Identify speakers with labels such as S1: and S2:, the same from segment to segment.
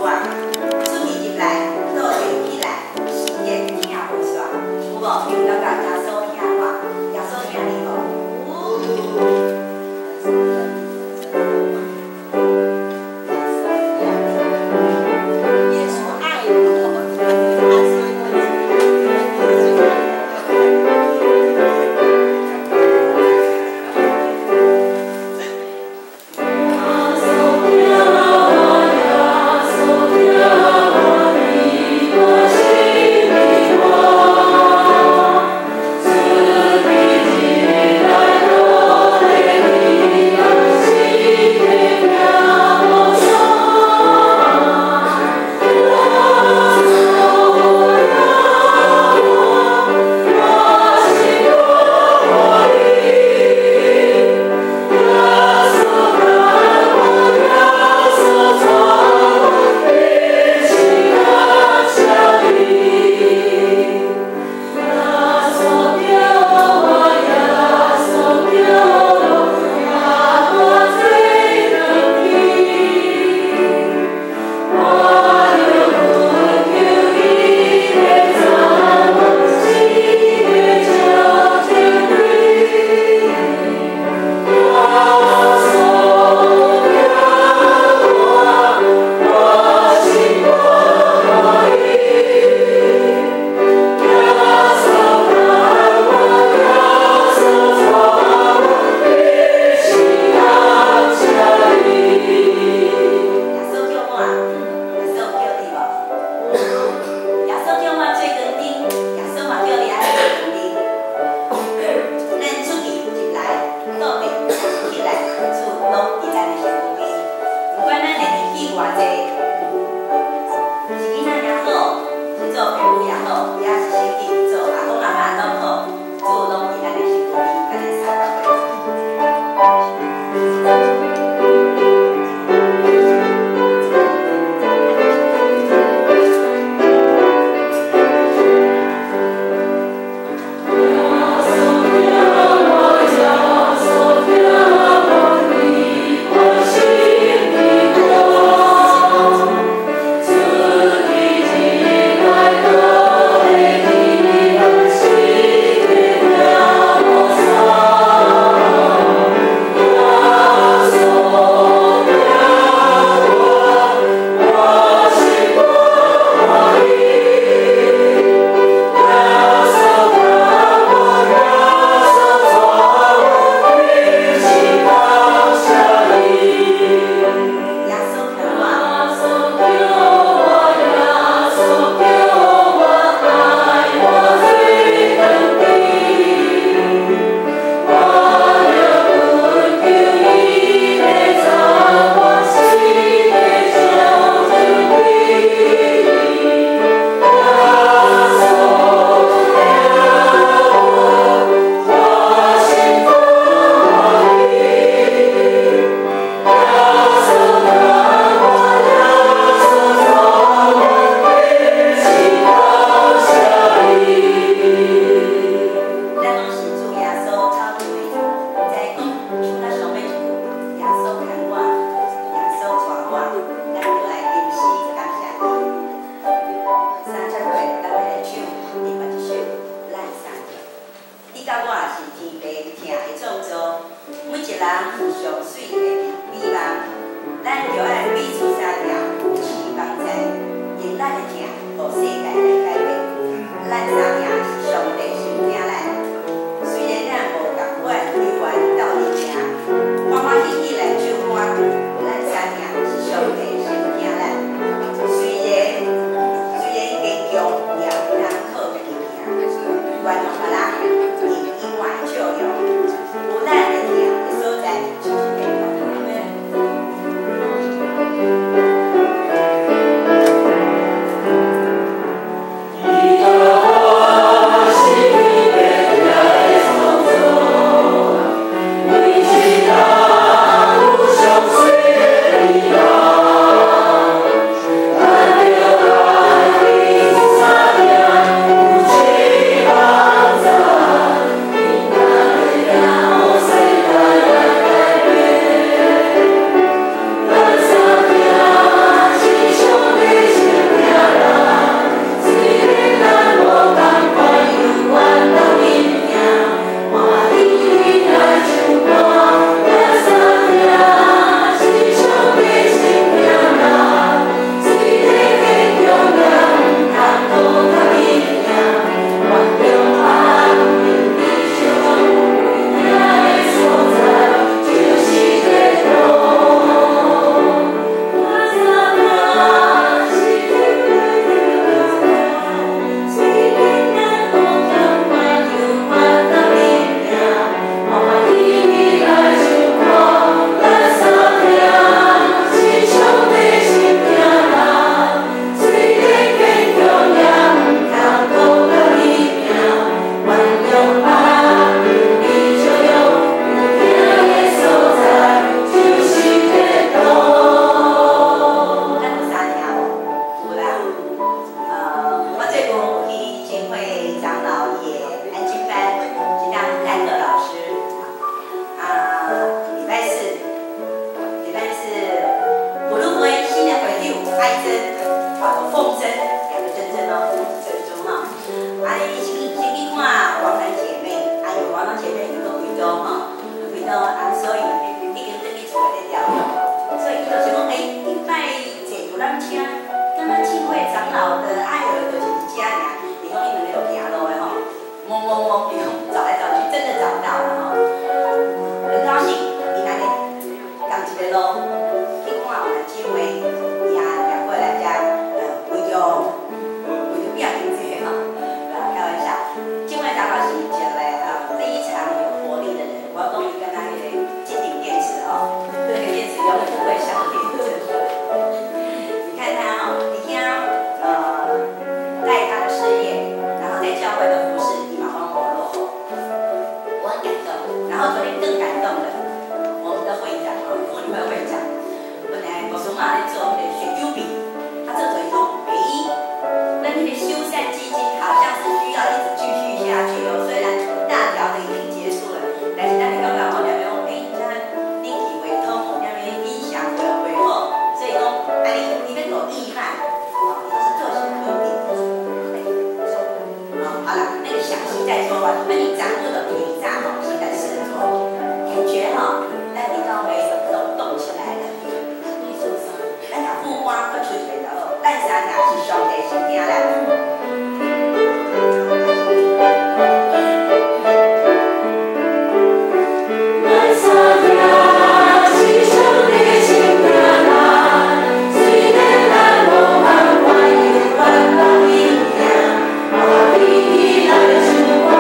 S1: 出去入來，倒流起來，時日疼無煞，有無？你有感覺耶穌疼我，耶穌疼你無？有。
S2: 耶穌愛我。
S3: 耶穌疼我，耶穌疼。
S1: 愛珍，啊，鳳珍，兩個珍珍哦，珍珠哈。啊，伊先去看王蘭姐妹，啊，因為王蘭姐妹伊閣開刀吼，開刀啊，所以已經轉去厝內底療養。所以伊就想講，欸，頂擺坐遊覽車，敢若慶會長老的愛兒就是佇遮爾，伊講伊兩个就行路的吼，摸摸摸，伊講找來找去，真的找到了吼，很高興，伊按呢仝一个路去看阮姊妹，伊也掠過來遮，為著拼經濟吼，開玩笑。這位長老是一個非常有活力的人，我講伊敢若彼个金頂電池哦，那個電池永遠不會小電，真的。你看他哦，你聽帶他的事業，然後在教會的服事，伊嘛很活絡，我很感動。然後昨天更感動的，我們的會長啊，婦女會會長，本來牧師嘛咧做彼個選舉比，他做做伊講，欸，咱彼個修繕基金好像是需要一直繼續下去哦，雖然大條的已經結束了，但是咱就感覺吼，兩邊講，欸，這冷氣袂通，兩邊音響袂好，所以講，啊你欲做義賣，哦，伊說是做是可以，哦，好了，那個詳細再說吧。那你掌握的提早吼，現在試做，感覺哈，咱佇教會都動起來了。咱若副歌閣出一個就好，咱三聽是上帝先聽來。
S3: 咱三聽是上帝親聽咱，雖然咱無辦法猶原攏應聽，活比起來唱歌。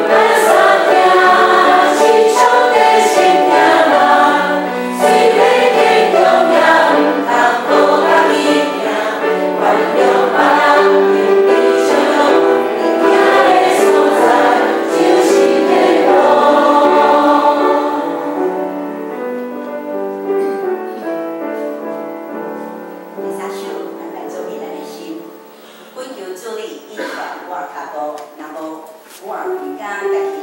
S3: 咱三聽是上帝先聽咱，雖然堅強也毋通閣家己行，原諒別人因為相你行的所在就是天堂。
S1: 第三首，咱來做起咱的心，懇求主你引導我的跤步，若無我毋敢家己